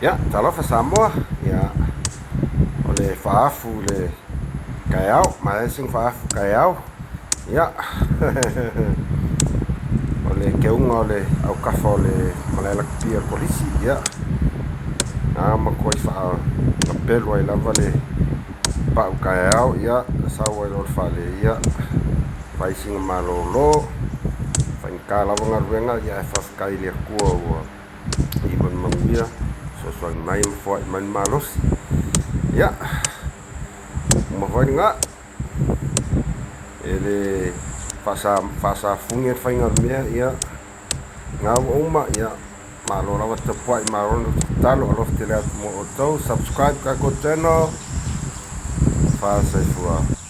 Ia, talofa Samoa, ia, o le faaafu i le taeao, maea sina faaafu taeao, ia, o le teuga o le autafa o le malae lakapi a le Kolisi, ia, na matuai faagapelu ai lava le pau taeao, ia, sau ai loa i le fale, ia, fai sina malolo, faigata lava galuega, ia, ae faafetai i le Atua ua iu ma le manuia, fesoasoani mai ma foai mai le malosi. Ia, uma foi lena. E le faasafune le faiga o le mea, ia, na ua uma, ia, malo lava tapuai, malo le tatalo, alofa tele atu mo outou, subscribe tatou channel, fa soifua.